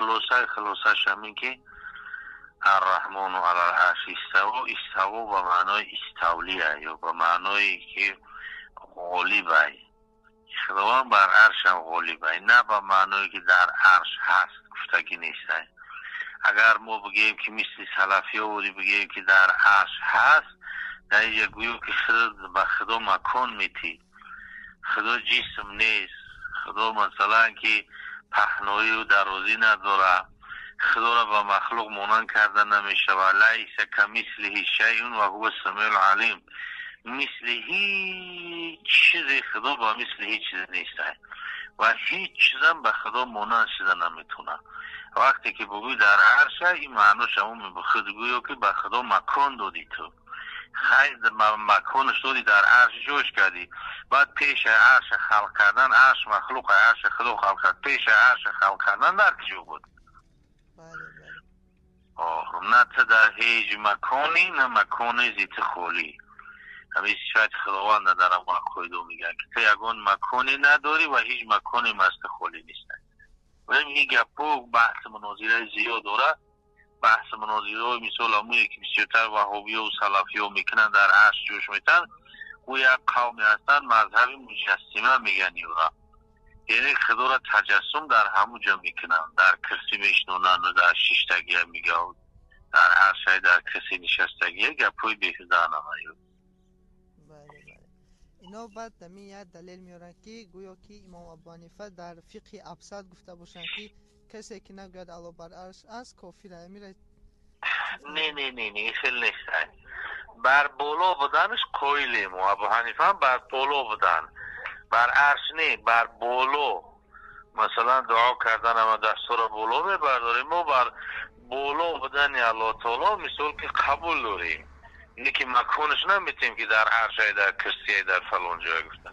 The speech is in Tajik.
Хулосааш ҳамин ки Арраҳмону алал арши иставо, иставо ба маънои иставлия ё ба маъное ки ғолибай. Худованд бар аршам ғолибай, на ба маъное ки дар арш ҳаст гуфтагӣ нестай. Агар мо бигӯем ки мисли салафиё буди бигӯем ки дар арш ҳаст, дар инҷа гӯё ки ба Худо макон метӣ. Худо ҷисм нест, Худо масалан ки паҳноию дарозӣ надорад, Худоро ба махлуқ монанд карда намешавад. Лайса камислиҳи шайъун ва ҳува самиул алим. Мисли ҳеҷ чизе Худо ба мисли ҳеҷ чизе нест ва ҳеҷ чизам ба Худо монанд шуда наметавонад. Вақте ки бигӯӣ дар арша, ин маънош ҳамон худ гӯё ки ба Худо макон додӣ ту. Хайр, маконаш додӣ, дар арш ҷош кардӣ. Баъд пеши арша халқ кардан, арш махлуқ, арша Худо халқ кард. Пеши арша халқ кардан дар куҷо буд? На ту дар ҳеҷ маконе, на маконе зи ту холӣ. Ҳамин сифати Худованд дар ҳамон қоида мегӯяд ки ту ягон маконе надорӣ ва ҳеҷ маконе аз ту холӣ нест. Ин гапҳо баҳси мунозираи зиёд дорад. Баҳси мунозираҳои мисол ҳамое ки бисёртар ваҳобиё салафиё мекунанд, дар арш ҷӯш метанд, ӯ як қавме ҳастанд, мазҳаби муҷассима мегӯянд юра. Яъне Худоро таҷассум дар ҳамун ҷо мекунанд, дар кирсӣ мешинонанд, дар шиштагия мегӯянд, дар аршай дар кирсӣ нишастагия, гапҳои беҳуда намаю. Ино баъд ҳамин як далел меоранд ки гӯё ки имом Абу Ҳанифа дар фиқҳи абсад гуфта бошанд ки касе ки нагӯяд Аллоҳ бар арш аст, кофир аст. Амира Не, не, не, не, хел нест. Бар боло буданаш қоилем. Абу Ҳанифа бар боло будан, бар арш не, бар боло. Масалан дуо кардан ама дастора боло мебардорем, мо бар боло будани Аллоҳ таоло мисол ки қабул дорем, не ки маконаш наметем ки дар аршай, дар кирсияй, дар фалон ҷой гуфта.